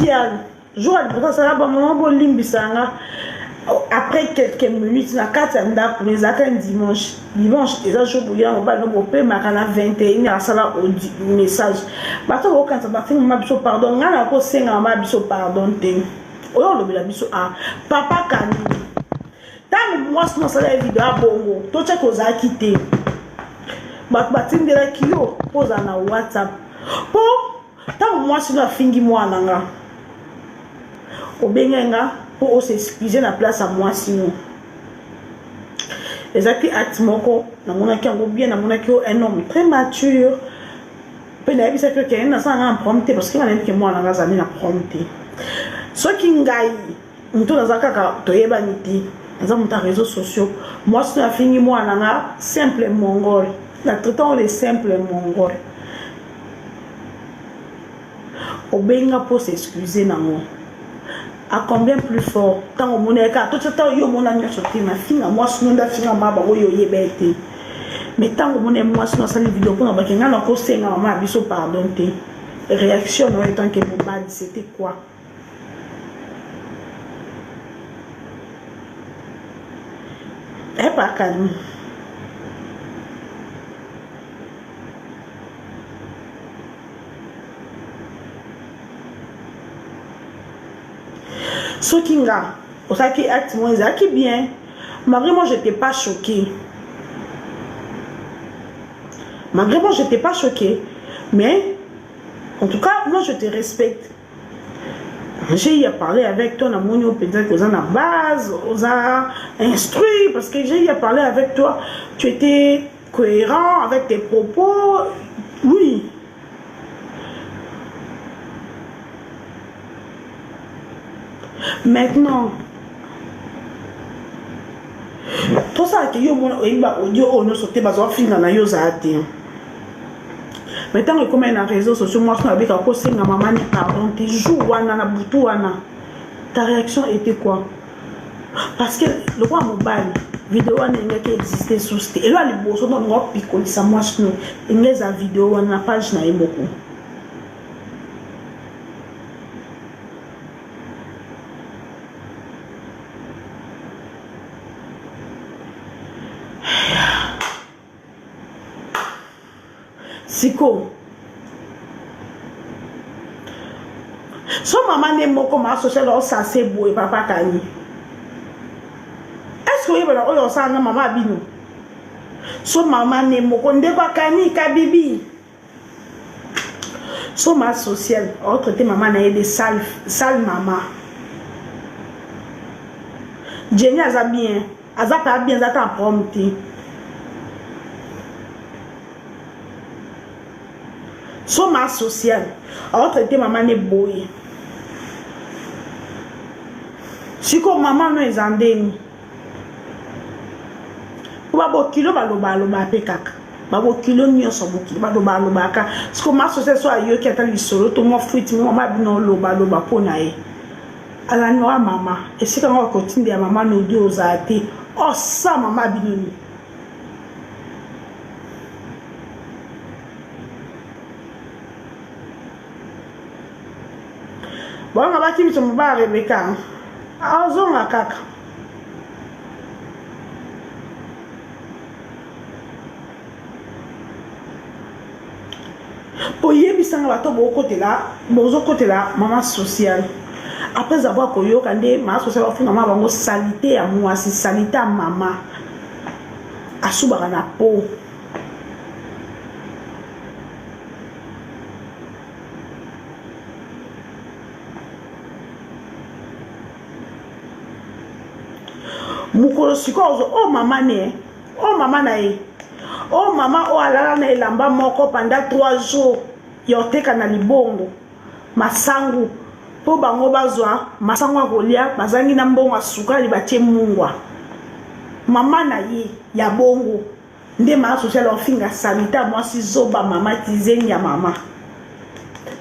sociale jour ya liboso asala bamama bolimbisa nga après quelques minutes na kati ya ndako ezalaka dimanche dimanche eza jour boya mobali no bopemaka na 21 asala message bato bokanisa bafinga mama biso pardon ngai nakosenga mama biso pardon te oyo olobela biso a ah, papa kani ntango mwasi no asala ye video ya bongo totyaki ozalaki te bato batindelaki yo mpo ozala na whatsapp mpo ntango mwasi no afingi mwana nga obengaki nga mpo osexcuse na place ya mwasi no ezalaki acte moko namonaki yango bien namonaki yo un homme très mature mpe nayebisaki yo kende nasala nga na problème te parce que nga nayebi ke mwana nga azali na problème te soki ngai moto naza kaka toyebani te naza moto ya réseau sociaux mwasi oyo afingi mwana nga simple mongol na traitant le simple mongol obenga mpo s'excuse nango à combien plus fort ntango omoni ye kaka totya ntango yo omona nyonso te mafinga mwasi no nde afinga ma bango yo oyeba ye te mais ntango omoni ye mwasi no asali video mpona bake ngai nakosenga mama ya biso pardon te réaction na yo etant que mobali c'était quoi epa calme soki nga osalaki acte moko ezalaki bien malgré moi j'étais pas choqué malgré moi j'étais pas choqué mais en tout cas moi je te respecte j'ai eu à parler avec toi namoni yo mpenza ke oza na base oza instruit parce que j'ai eu à parler avec toi tu étais cohérent avec tes propos oui maintenant tosalaka yo omona oyebi ba audio oyo nyonso te bazwa finga na yo ozala te mais ntango ekomai na réseau sociaux mwasi na abika kosenga mama ni pardon te jour wana na butu wana ta réaction était quoi parce que lokola mobali video wana elingaki existe susu te elo ya liboso nto olinga opikolisa mwasi no elingi eza video wana na page na ye moko sikoyo so mama nde moko ma social osase boye papa kani est ce que oyebana oyo osala na mama bino so mama nde moko ndeko akani kabibi so ma social otraite mama na ye de sale, sale mama jenny aza bien aza pa bien aza ta problème te so ma social aotraite mama ne boye sikoyo mama no eza ndeni po babokilo balobaloba mpe kaka babokilo nyonso bokilo balobalobaka sikoyo ma social so ayoki ata lisolo to mwa fuiti mama bino olobaloba mpo na ye Alani wa mama esika ngo akotindela mama nodi ozala te osa mama bino nini bonga bakimisa mobala rebeka azonga kaka Boyebisa nga bato bokotela bozokotela mama sociale après avoir koyoka nde mama sociale bafinga mama bango salite ya mwasi salite ya mama asubaka na po mokolo sikoyo ozo o oh, mama ne Oh mama na ye. Oh mama oyo alala na elamba moko pendant 3 jours ya oteka na libongo masangu mpo bango bazwa masangu ya kolia bazangi na mbongo ya sukali batie mungwa mama na ye ya bongo nde mama social ofinga salita mwasi zoba mama kizengi ya mama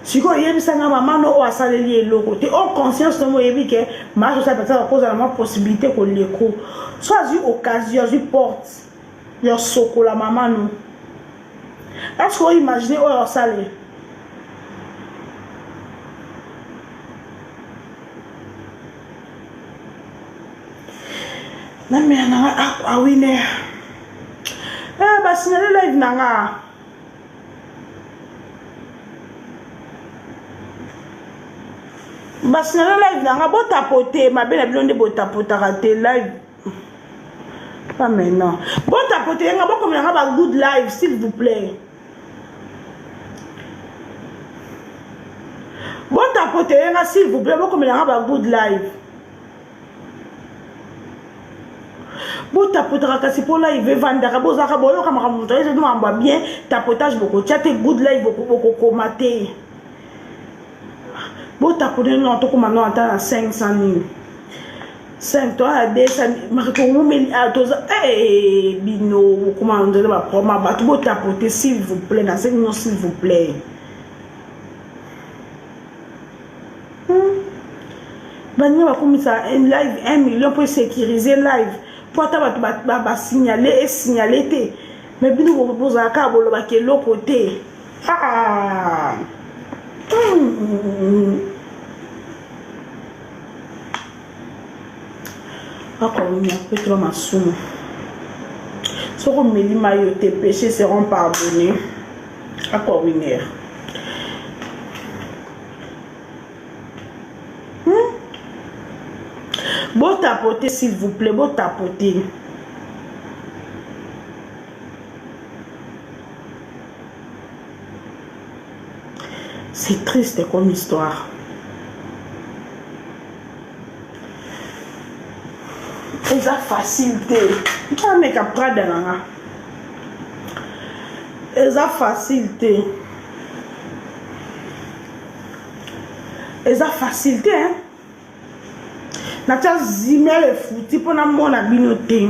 sikoyo oyebisa nga mama no oyo asaleli eloko te o conscience no oyebi ke mama social peut-être akozala mwa possibilité koleko so azwi occasion azwi porte ya sokola mama no est ce que oimagine oyo asali? Namela na nga awine. Eh, basignale live na nga. Basignale live na nga, botapote mabe na bino nde botapotaka te live. Pas maintenant. Botapote nga, bokomela nga ba good live s'il vous plaît. Botapote nga s'il vous plaît, bokomela nga ba good live. Botapotaka kasi mpo live evandaka, bozalaka boyoka makambo moto ayezi makambo ya bien, tapotage bokotia te, good live bokokoma te. Botapote non tokoma non ata na 500 nini. 5 to ya 200 maka towumeli toza eh bino bokoma nzela ba proma bato botapote s'il vous plaît, nasengi no s'il vous plaît. Baninga bakomisa live 1 million mpo esécurise live mpo ata bato basignale esignale te, mais bino bozala kaka bolobaka eloko te. Ah. Akominya petro masumu soki omeli mai yo te, péché seront pardonnés. Akwawiner. Botapote s'il vous plaît, botapote. C'est triste comme histoire. Eza facile te. Nameka Prada na nga. Eza facile te. Eza facile te, hein? Natia zimel efuti mpo namona bino te,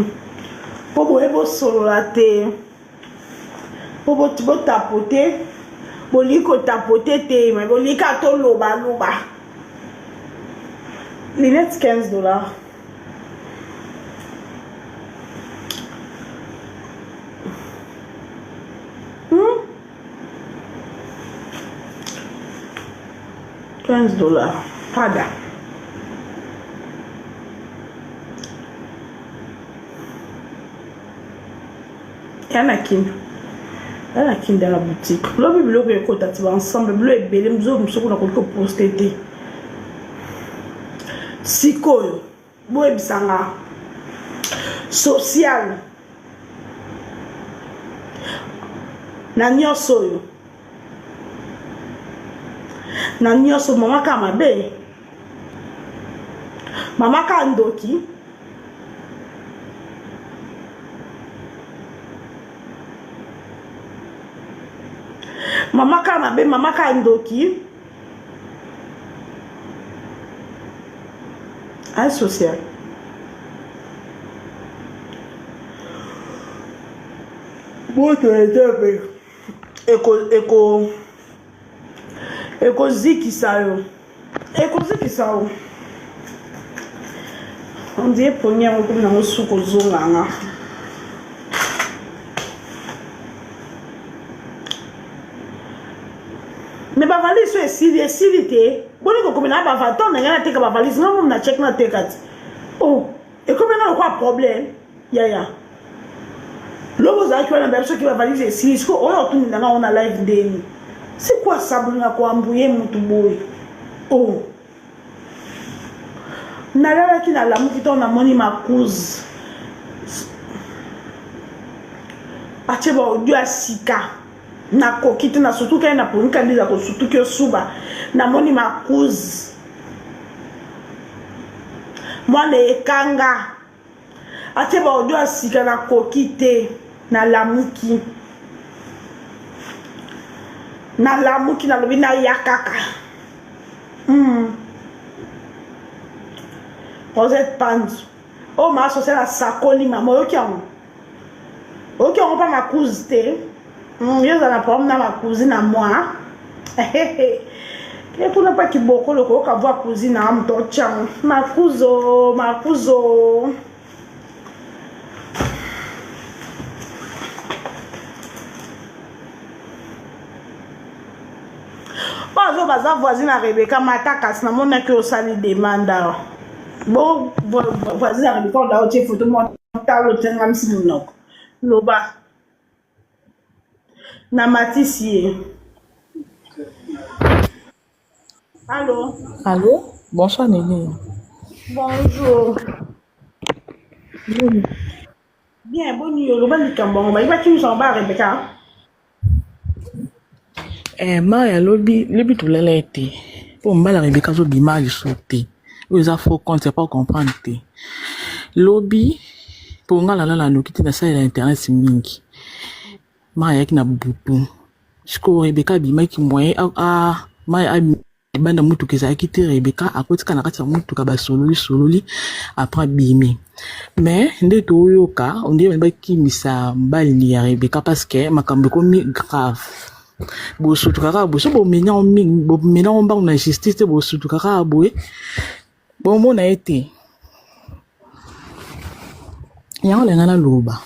mpo boye bosolola te, mpo botapote, bolingi kotapote te, me bolingi kaka tolobaloba. Lunette 15 $. 15 $. Prada. Ya na kinda, ya na kinda na boutique. Lobi biloko ekota ti baensemble, bilo ebele bizo mosusu kuna koki koposte te. Sikoyo boyebisanga social na nyonso oyo, na nyonso mama kaka mabe, mama kaka ndoki. Mama kaka mabe, mama kaka ndoki. Ay social. Moto eza mpe eko ekozikisa yo, ekozikisa yo. On dirait poni yango komi nango suka ozonganga. Me bavalise oyo esili, esili te. Boni kokomi na bavaton na ngai, nateka bavalise nga momu na chek, nateka ti oh ekomi nga lokola problème. Yaya, lobi ozalaki wana, bayebi soki bavalise esili. Siko oyo otundela nga ngo na live ndeni, c'est quoi ça? Bolinga koambuye mutu boye. Oh, nalalaki, nalamuki ntango namoni makuze atie baaudio ya sika. Nakoki te, nasutuki ye, naponika ndiza kosutuki osuba. Namoni makuze mwana ekanga atie baaudio ya sika, nakoki te. Nalamuki, nalamuki, nalobi naya kaka. Rosette Panzu oyo maa social asakoli mama, oyoki yango, oyoki yango mpa makuzi te. Yo oza na problème na makuzi na moi ke kuna mpa kibokolo, koyoka voix cousine na moto otyango makuzo makuzo. Oyo azo baza voisine ya Rebeka mata, kasi namonaki osali demande awa. Bo voisin ya Rebecca oda otie photo mwa talo otengamisi monoko. Loba. Na matisi ye. Allô? Allô? Bonsoir Nene. Bonjour. Boni. Bien, boni yo loba likambo yango bayebaki nyonso ba Rebecca. Eh, Maria lobi lobi tolala ye te mpo mobali ya Rebecca azobima lisusu te oyo eza faux compte ya pas comprendre te lobi mpo nga nalala noki te nasalela internet mingi Maria ayaki na butu sikoyo Rebecca abimaki moyen a, a Maria abima libanda motuka ezalaki te Rebecca akotika na kati ya motuka basololi sololi après abimi mais nde toyoka ondire balingi bakimisa mobali ya Rebecca parce que makambo ekomi grave bosutuka kaka boye so bomemi yango mingi bomemi yango mbangu na justice te bosutuka kaka boye bomona ye te yango na ngai naloba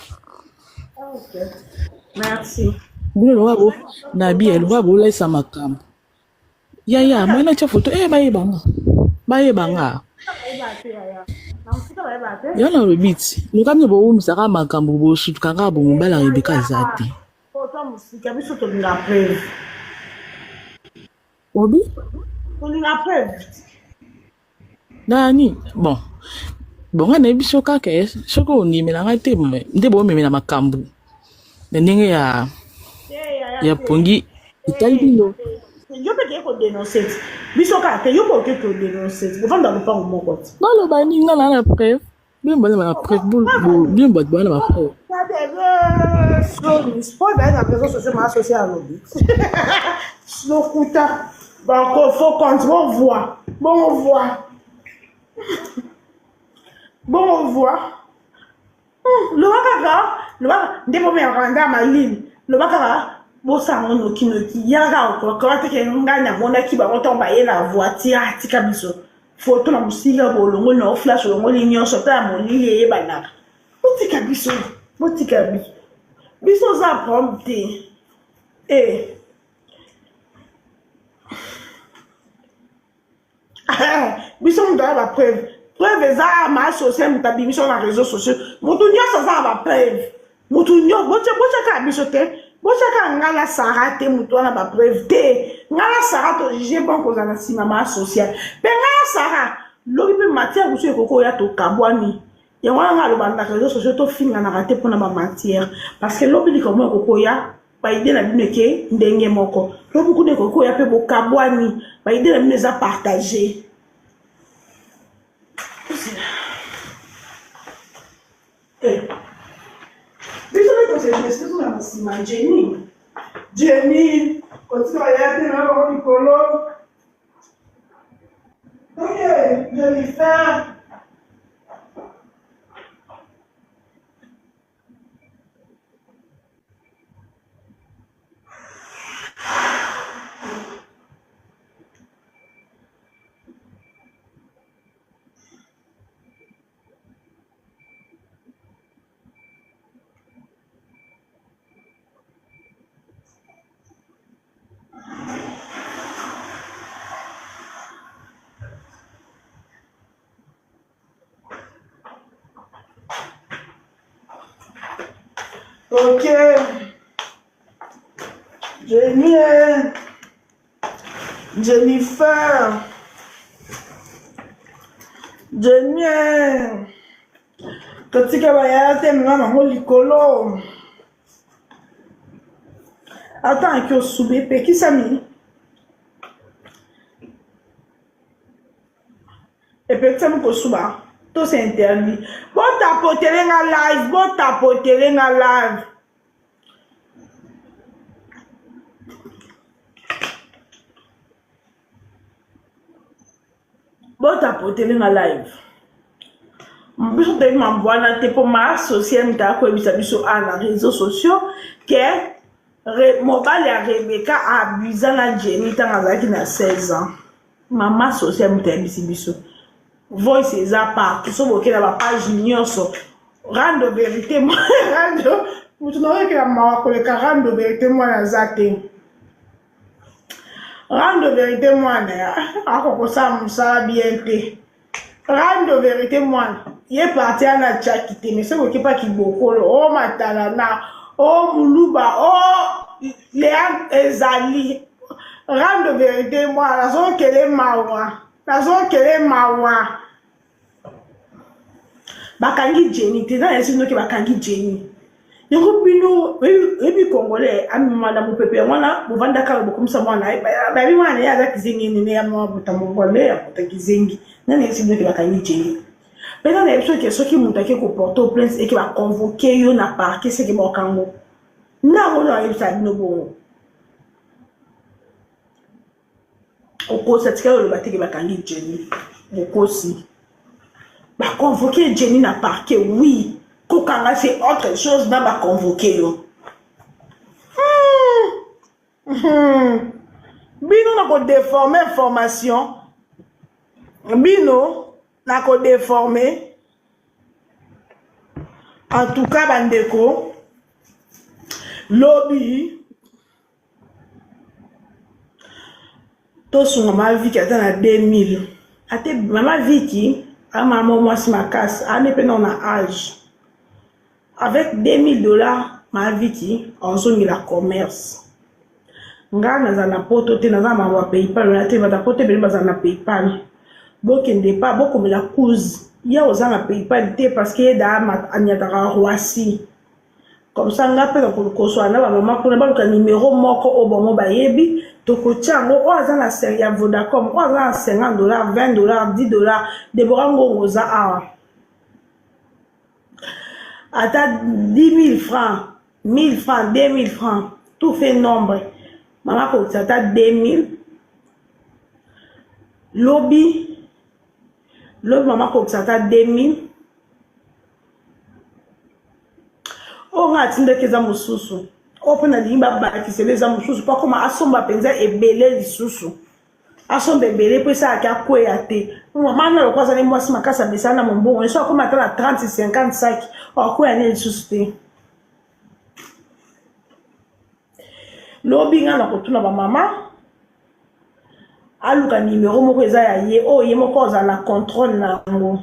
Merci. bino lokola bo na biye lokola bolaisa makambo yaya moi natia foto eh bayeba nga bayeba nga yo nalobi ti luka bino bowumisaka makambo bosutuka kaka bo mobali ya rebeka aza te biso tolinga preuve obi tolinga preuve nani bon bon nga nayebi so kaka eh, soki ondimela nga te nde bomemela makambo na ndenge ya ya pongi etali bino yo mpe keye kodenonse ti biso kaka te yo mpe oke kodenonse ti bofanda lopango moko ti baloba nini nga naa na preuve bino baza na preuve bino bato baa na bapreuve soni na réseau sociaux maa social alobi lokuta banko faux compte bon voix bon voix bon voix loba kaka loba nde bomeyaka nda malili loba kaka bosala yango nokinoki yaka okoka teke ngai namonaki bango ntango baye na voiture atika biso foto na mosika bolongoli na oflash olongoli nyonso ata ya molili eyebanaka botika biso botika biso biso oza problème te e biso moto aya bapreuve preuve eza ma social moto abimiso na réseau sociaux moto nyonso aza na bapreuve moto nyonso botyaka biso te botyaka ngai na sara te moto wana bapreuve te ngai na sara tojuge bon kozala na nsima ma social mpe ngai na sara lobi mpe matière mosusu ekoki oya tokabwani yango wana ngai aloba na réseau sociaux tofinganaka te mpona bamatière parce que lobi likambo ekoki oya baide na bino eke ndenge moko lobi kuna ekoki koya mpe bokabwani baide na bino eza partage eh. biso mpe tosepresse tozala na nsima jenny jenny kotika ya te na bango likolo ok jennifer Ok. Jenny. Jennifer. Jenny. Totika bayaya te mema bango likolo. Ata anki osuba epekisami. Epekisami kosuba to c'est interdit. Botapotele nga live, botapotele nga live. Botapotele nga live. Biso toyebi mambo wana te mpo ma social moto akoyebisa biso a na réseaux sociaux ke mobali ya Rebecca abusa na Jenny ntango azalaki na 16 ans. Mama social moto ayebisi biso voice eza partout so boke na bapage nyonso rando verité rando moto naoyokela mawa koleka rando verité mwana aza te rando verité mwana akokosala mosala bien te. Rando verite mwana ye parti ana chaki te mais soki okepa kibokolo o oh, matalana o oh, muluba o oh, lea ezali rando verite mwana nazokele mawa nazokele mawa bakangi Jenny te na yesi noki bakangi Jenny yango bino oyebi congolais amema na mopepe yango wana bovandaka bokomisa mwana bayebi mwana ye aza kizengi nene ya mwa bota mongole ya bota kizengi nani yesi bino ke bakangi Jenny mpe nani yebi soki soki moto ake koporte au plainte eke baconvoke yo na parquet seke bakango ndango oyo ayebisa bino bongo Okosi atikali oloba te ke bakangi Jenny. Okosi. Ba convoquer Jenny na parquet oui. Kokanga c'est autre chose na ba convoquer yo. Hmm. Hmm. Bino na ko déformer information. Bino na ko déformer. En tout cas bandeko lobi tosunga mama viki ata na 2000 ate mama viki amama moko mwasi makasi ane mpe nao na age avec 2000 dollars mama viki azongela commerce nga nazala na poto te naza na makambo ya paypal wana te bato ya poto ebele bazala na paypal bokende pa bokomela cause ye oza na paypal te parce que ye daa anyataka roissy Comme ça nga pe nakoswana na ba mama kuna baluka numero moko oyo bango bayebi tokotia yango oyo aza na ya Vodacom oyo aza na 50 dollars 20 dollars 10 dollars Deborah Ngongo oza awa ata 10 000 francs 1000 francs 2000 francs tout fait nombre mama akokisa ata 2000 lobi lobi mama akokisa ata 2000 oyo ngai atindaki eza mosusu oyo mpe nalingi babakisela eza mosusu mpo akoma asomba mpenza ebele lisusu asomba ebele mpo esalaki akweya te mama na lokola azali mwasi makasi amesana na mombongo ye so akoma ata na 30 50 saki akweya ne lisusu te lobi ngai nakotuna bamama aluka nimero moko eza ya ye oyo ye moko azala na contrôle na yango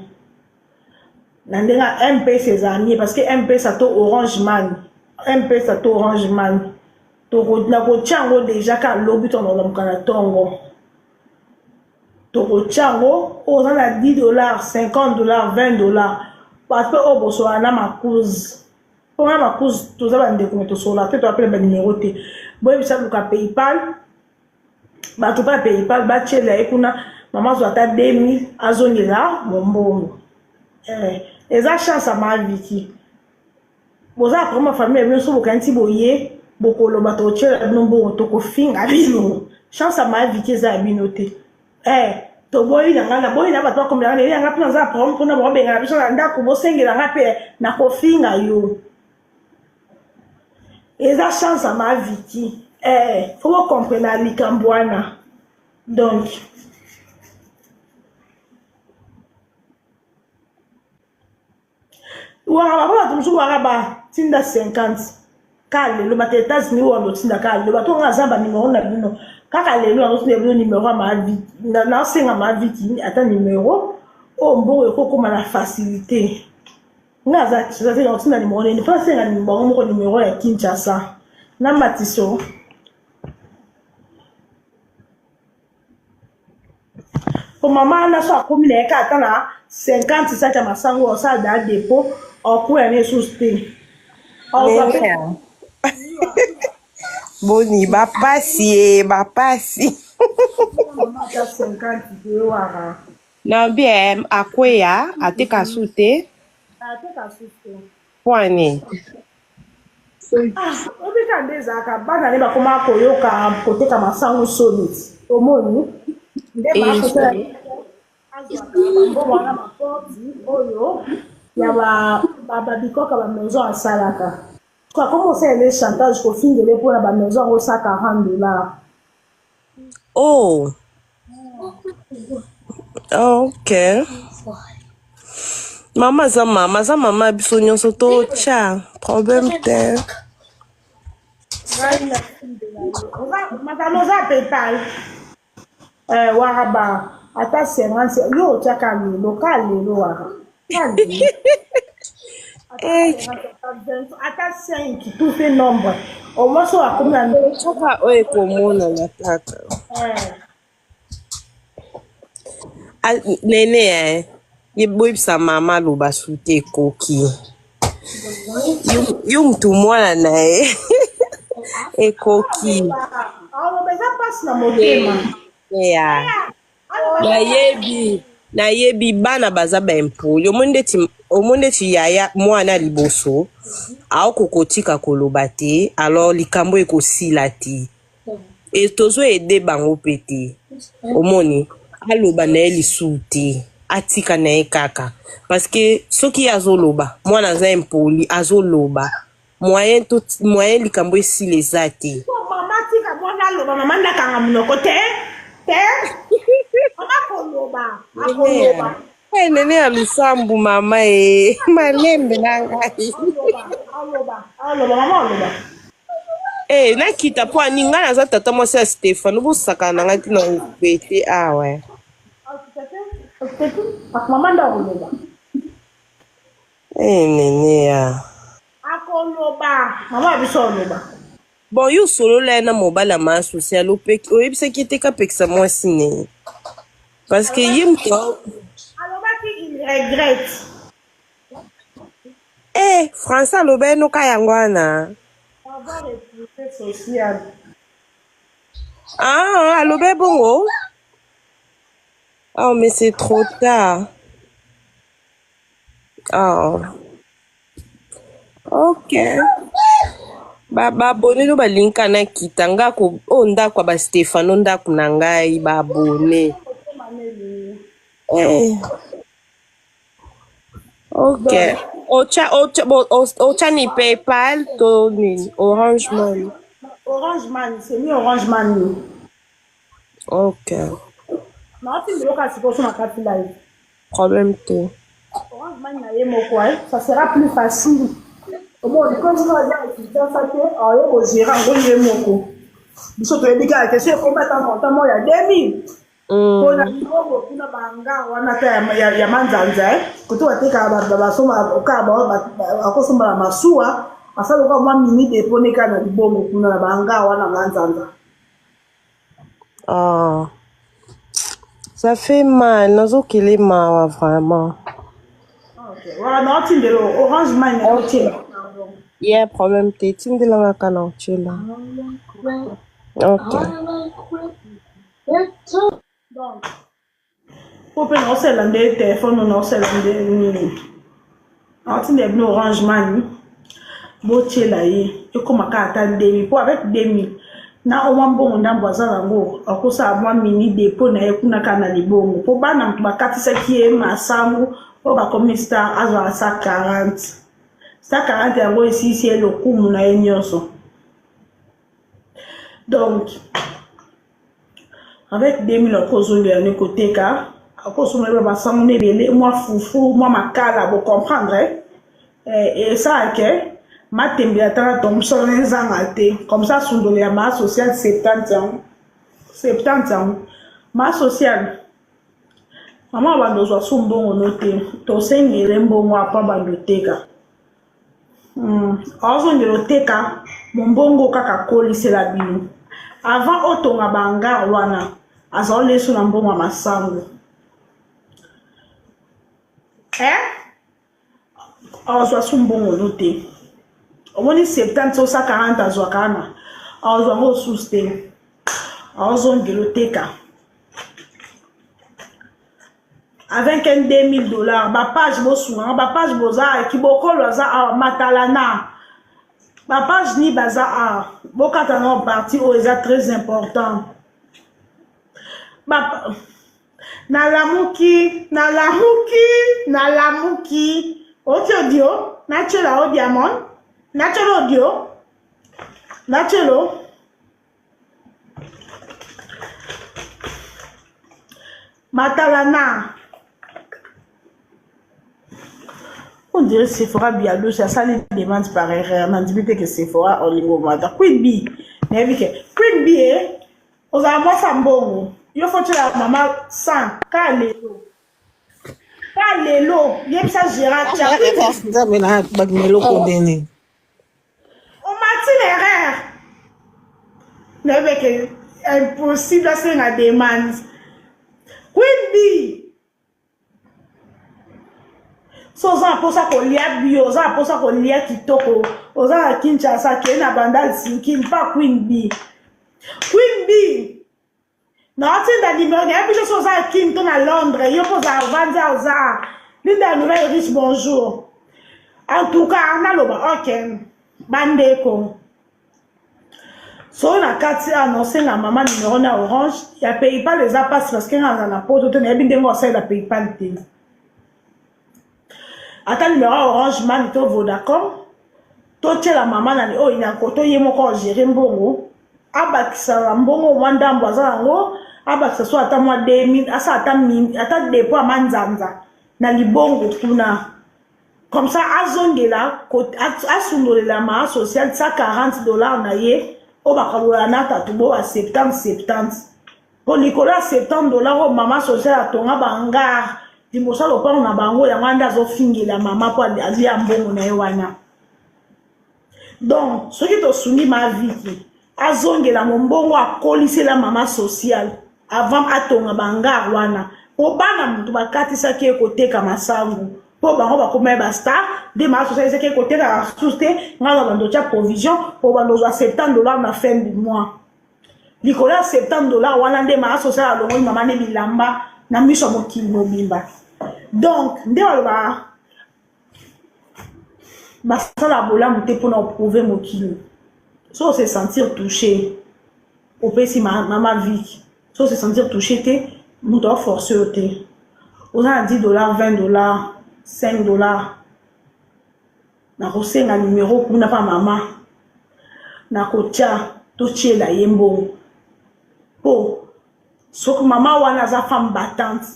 na ndenge ya mpesa ezala mie parce que mpesa to orange man mpesa to orange man nakotia yango deja ka lobi to nakolamuka na ntongo tokotia yango oyo oza na 10 dollars 50 dollars 20 dollars parce que oyo bosolana na makuzi mpo nga makuzi toza bandeko me tosolola te toapele banimero te boyebisa luka paypal bato mpe ya paypal batiela ye kuna mama azwa ata 2000 azongela mombongo eh, eza chance ya maviki boza aprema famille ya bino so bokanisi boye bokoloba tokotiela bino mbongo tokofinga bino chance ya maviki eza ya bino te eh, toboyi na ngai naboyi na bato bakomela ngai yanga mpe naza problème mpona bakobengana biso na ndako bosengela ngai mpe nakofinga yo eza chance ya ma Vicky eh faut bo comprendre likambo wana donc waka bako bato mosusu waka ba tinda 50 kaka lelo bato ya États-Unis oyo bazotinda kaka lelo bato nga aza ba numero na bino kaka lelo nazotinda bino numero ya ma Vicky nasenga ma Vicky ata numero oyo mbongo ekokoma na facilité nga aza kinshasa te nakotinda nimero nini mpo nasenga bango moko nimero ya kinshasa na matiso po mama wana so akomi na ye kaka ata na 50 saki ya masango osala da depo okoya ne lisusu te boni bapasi ye bapasi ata 50 te wara Na bien akweya ateka su te. Ateka su te. Mpo nini? Ah, obika nde ezalaka bana nde bakoma koyoka koteka masangu soni omoni nde bakosala azwaka bambongo wana baporti oyo ya babikoka bamaison asalaka akoma osalele chantage kofingele mpona bamaison yango 140 dollars Oh. Ok. Mama aza mama, aza mama ya biso nyonso totya problème te. Makambo oza paypal eh, waraba. Ata 50 yo otiaka lelo ka lelo wana. Ka lelo. Eh, Ata 5 tout fait nombre. Au moins so akomi na kaka oyo ekomonana kaka. Eh. Ah, nene eh. Ye boyebisa mama aloba su te ekoki. Yo, yo mutu mwana na ye ekoki. Aloba eza mpasi na motema. Yeah. Nayebi nayebi bana baza ba impoli omoni ndeti omoni ndeti yaya mwana ya liboso aokoka kotika koloba te alors likambo ekosila te e tozo aide bango pe te omoni aloba na ye lisusu te atika na ye kaka parce que soki ye azoloba mwana aza impoli azoloba moyen to moyen likambo esila eza te Po mama tika mwana aloba mama nde akanga monoko te te mama akoloba akoloba Hey, nene ya lusambu mama e malembe na ngai aloba aloba aloba mama aloba Eh, nakita mpo ani ngai naza tata mwasi ya Stefano bosakana na ngai ntina obete awa eh. akita te akita te mama nde akoloba Eh, nene ya Akoloba mama ya biso aloba. Bon yo osolola ye na mobali ya maa social opeki oyebisaki ye te kapekisa mwasi ne parce que ye moto Alobaki il regrette. Eh, français aloba ye noka yango wana. Avoir épousé social. Ah, aloba ye bongo? Oh, mais c'est trop tard. Oh. Ok. Ba ba abonné no balingi kaka nakita nga ko oyo ndako ya ba Stefano ndako na ngai ba abonné. Eh. Ok. Ocha ocha bo ocha ni PayPal to nini Orange Money. Orange Money, c'est mieux Orange Money. Ok. Naoti ndoka sikoyo so na kati live. Problème te. Orange Money na ye moko hein, ça sera plus facile. Omoni comme bino aza na Kinshasa te, aye ko gérer yango ye moko. Biso toyebi kaka ke soki ekomi ata montant moko ya 2000 mpona mbongo kuna banga wana ata ya manzanza eh, kote batekaka basomba kaka bakosomba na masuwa asala lokola mwa mini depot ne kaka na libongo kuna na banga wana manzanza. Ah. Ça fait mal, nazokele mawa vraiment. Ok, wana naotindela Orange Money naotiela. Yeah, problème te, tindela nga kaka na otiela. Ok. Donc, po mpe naosalela nde telefone naosalela nde nini naotindela bino Orange Money botiela ye ekóma kaka ata 2000 po avec 2000 na omwa mbongo ndambo aza nango akosala mwa mini dépôt na ye kuna kaka na libongo mpo bana moto bakatisaki ye masangu oyo bakomi star azwaka 140 140 yango esilisi ye lokumu na ye nyonso. Donc avec 2000 akozongela ne koteka akosomba masangu na ebele mwa fufu mwa makala bocomprendre eh, esalake matembe atala thomson ezanga te comme ça asundoli ya maa social 70 yango 70 yango maa social mama bando ozwa so mbongo no te tosengele mbongo apa bando oteka Azongela oteka mombongo kaka akolisela bino avant otonga bahangar wana aza oleso na mbongo ya masango eh? Azwa su mbongo no te omoni 70 so 140 azwaka wana azwa yango osusu te azongela oteka avec un 2000 $. Bapage bosunganga bapage boza kibokolo aza awa matalana bapage ni baza awa bokata na partie oyo eza très important. Ba nalamuki nalamuki nalamuki oti audio natiela o diamond natiela audio natielo matalana. On dirait Sephora Bialouche asali demande par erreur nandimi te ke Sephora olingo mata Queen B nayebi ke Queen B e ozala mwasi ya mbongo. Yo faut tiela mama 100 ka lelo. Ka lelo yebisa Gérard tia. Nzambe na bato na eloko ndeni. Omati l'erreur. Nayebi ke impossible asenga demande. Queen B. So oza na mposa kolia bio, oza na mposa kolia kitoko, oza na Kinshasa, kei na Bandal Sinkin, pa Queen B. Queen B. Naotinda numero nayebi biso so oza na Kin to na Londres, yo mpo oza ovandi oza Linda Nouvelle Riche, bonjour. En tout cas, naloba ok, bandeko. Soki na kati awa naosenga mama numero na Orange ya PayPal eza pasi parce que nga naza na poto te nayebi ndenge osalela PayPal te. Ata numero ya Orange Money to Vodacom totiela mama na oyo na koto ye moko agere mbongo abakisa na mbongo mwa ndambo aza yango abakisa so ata mwa 2000 asala ata ata depo ya manzanza na libongo kuna comme ça azongela asundolela maa social 140 dollars na ye oyo bakabola na tatu bo ya 70 70 mpo likolo ya 70 dollars oyo mama social atonga bangar liboso ya lopango na bango yango wana nde azofingela mama mpo alia mbongo na ye wana donc soki tosungi ma viki azongela mombongo akolisela mama social avant atonga bangar wana mpo bana moto bakatisaki ye koteka masangu mpo bango bakomaki bastar nde mama social ezaki ye kotekaka susu te ngai na bando otya provision mpo bando ozwa 70 dollar na fin du mois likolo ya 70 dollar wana nde mama social alongoli mama nde bilamba na miso ya mokili mobimba donc nde balobaka basala bolamu te mpona oprouve mokili so ose sentir touché opesi mama viki so ose sentir touché te moto aforce yo te oza na 10 dollar 20 dollar 5 dollar nakosenga numero kuna pa mama nakotya totyela ye mbongo mpo soki mama wana aza femme battante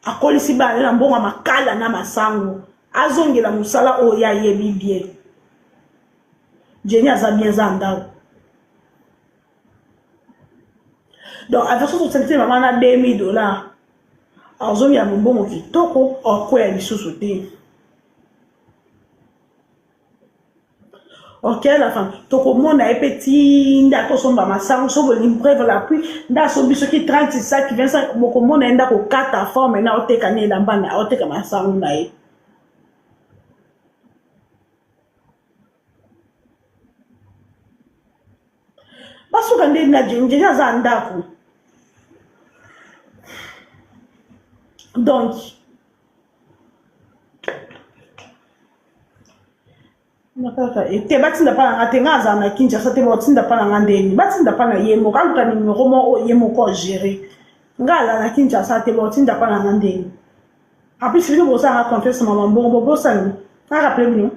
akolisi bana na mbongo ya makala na masango azongela mosala oyo ye ayebi bien Jenny aza bien aza ndako donc avec soki tosalisi mama na 2000 dollars azongela mombongo kitoko akwea lisusu te Ok la femme tokomona ye mpe ti nde akosomba masango so bolingi preuve la pluie nde asombi soki 30 sac 25 bokomona ye nde akokata forme na oteka na elamba na oteka masango na ye basuka nde na jenjeni aza ndako donc kaka te batinda mpa na nga te nga azala na kinshasa te batinda mpa na nga ndeni batinda mpa na ye moko aluka nimero moko oyo ye moko agere nga azala na kinshasa te batinda mpa na nga ndeni en plus bino bosala nga confiance mama mbongo bobosani na rappele bino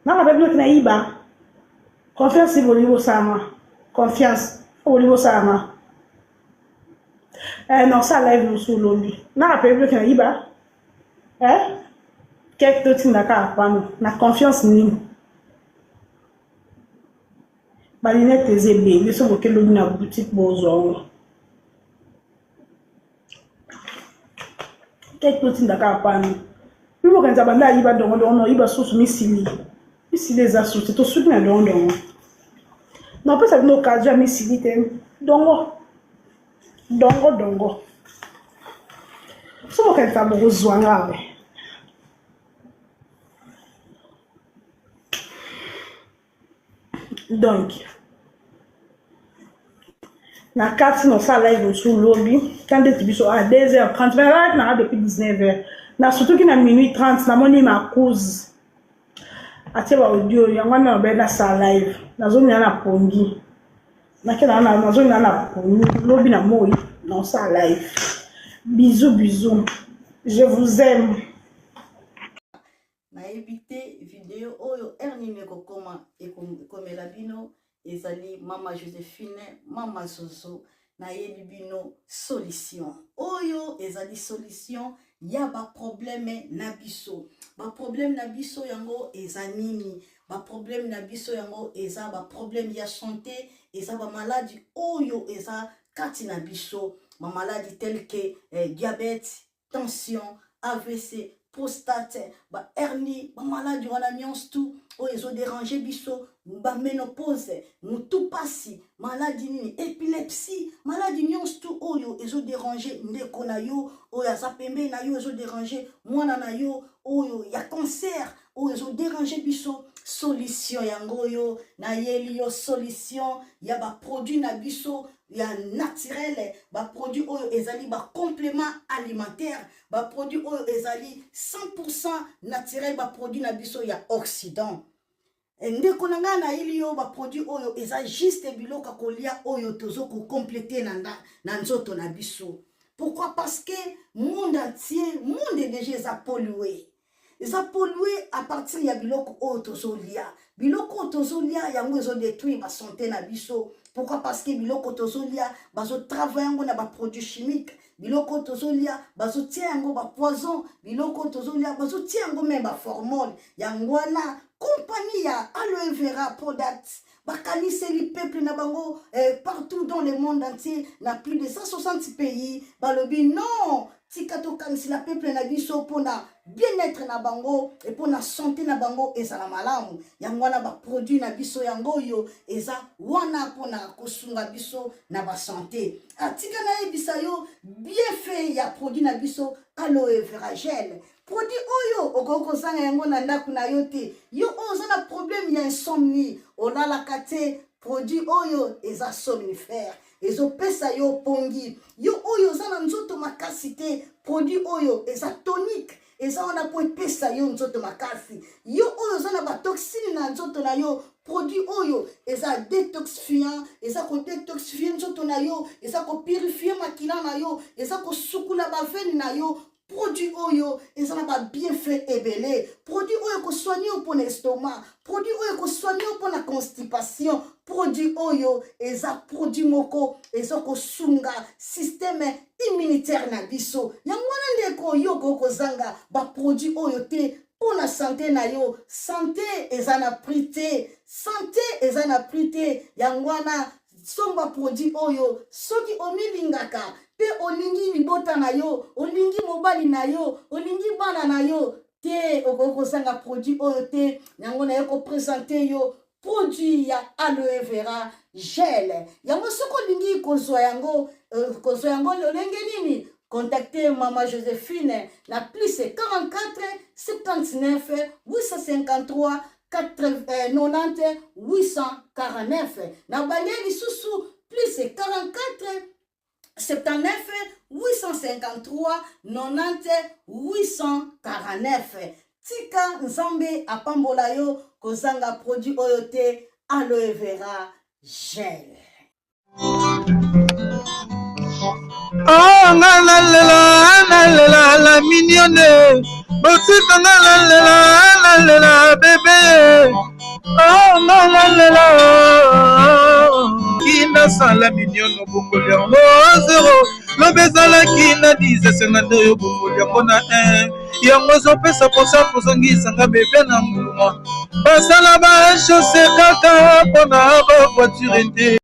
na rappele bino kina yiba confiance bolingi bosala nga confiance olingi bosala nga eh, non sa live mosusu lobi na rappele bino kina yiba Eh? Keke totinda kaka pano na confiance nini? Ba lunette eza ebele so boke lobi na boutique bozwa yango. Keke totinda kaka pano. Bino bokanisa banda ayiba dongo dongo no yiba susu misili. Misili eza susu tosuki na dongo dongo. Napesa bino occasion ya misili te. Dongo. Dongo dongo. So bokanisa bokozwa nga we. Donc na kati nosala live mosusu lobi ka ndeti biso a 2h30 mais live nanga depuis 19h nasutuki na minuit 30 namoni makuzi atie ba audio yango wana nabele nasala live nazomina na pongi nakenda nazongi na lobi na moi naosala live bisous bisous je vous aime nayebi te video oyo heure nini ekokoma ekomela bino ezali mama josephine mama zozo nayebi bino solution oyo ezali solution ya baprobleme na biso baprobleme na biso yango eza nini baprobleme na biso yango eza baprobleme ya sante eza bamaladi oyo eza kati na biso. Bamaladi tel que eh, diabète, tension, AVC, prostate, ba hernie, ba maladi wana nyonso tout oyo ezo déranger biso, ba ménopause, mutu pasi, maladi nini, epilepsie, maladi nyonso tout oyo ezo déranger ndeko na yo oyo aza pembeni na yo, ezo déranger mwana na yo oyo ya cancer oyo ezo déranger biso. Solution yango oyo nayeli yo, solution ya ba produit na biso ya naturel, ba produit oyo ezali ba complément alimentaire, ba produit oyo ezali 100% naturel, ba produit na biso ya Occident. Ndeko na ngai, nayeli yo ba produit oyo eza juste biloko ya kolia oyo tozo kocompléter na nzoto na biso. Pourquoi? Parce que monde entier, monde déjà eza pollué, eza pollué à partir ya biloko oyo tozolia. Biloko oyo tozolia yango ezodétruire basanté na biso. Pourquoi? Parce que biloko tozolia, bazotravailler yango na baproduit chimique. Biloko oyo tozolia, bazotia yango bapoison. Biloko oyo tozolia, bazotia yango même baformol. Yango wana compagnie ya Aloe Vera Product bakaniseli peuple na bango partout dans le monde entier, na plus de 160 pays. Balobi non, tika tokanisela peuple na biso mpona bien-être na bango e mpona santé na bango ezala malamu. Yango wana baproduit na biso yango oyo eza wana mpona kosunga biso na basanté. Atika nayebisa yo bienfait ya produit na biso Aloe Vera Gel. Produit oyo okoki kozanga yango na ndako na yo te. Yo oyo oza na problème ya insomnie, olalaka te, produit oyo eza somnifère, ezopesa yo pongi. Yo oyo oza na nzoto makasi te, produit oyo eza tonique, eza wana mpo epesa yo nzoto makasi. Yo oyo oza na batoxine na nzoto na yo, produit oyo eza détoxifiant, eza kodétoxifier nzoto na yo, eza kopurifier makila na yo, eza kosukula baveine na yo. Produit oyo eza na babienfait ebele. Produit oyo ekosoigner yo mpona estomac, produit oyo ekosoigner yo mpona constipation. Produit oyo eza produit moko eza kosunga système immunitaire na biso. Yango wana, ndeko, yo okoki kozanga baproduit oyo te mpona santé na yo. Santé eza na prix te, santé eza na prix te. Yango wana somba produit oyo soki omilingaka mpe olingi libota na yo, olingi mobali na yo, olingi bana na yo te, okoki kozanga produit oyo te. Yango naye koprésenter yo produit ya Aloe Vera Gel. Yango soki olingi kozwa yango, kozwa yango lolenge nini? Contactez Mama Joséphine na plus 44 79 853 90 849. Na balie lisusu, plus 44 79 853 90 849. Tika Nzambe apambola yo. Kozanga produit oyo te, Aloe Vera Gel. Oh, nga nalela, nalela la mignonne, botika nga nalela, nalela bébé. Oh, nga nalela kinasala mignonne, obongoli yango zero. Lobi ezalaki na 10, esenga nde oyo obongoli yango na 1. Yango ezopesa mposa kozongisanga bébé na nguluma. Basala bachaussée kaka mpona bavoiture te.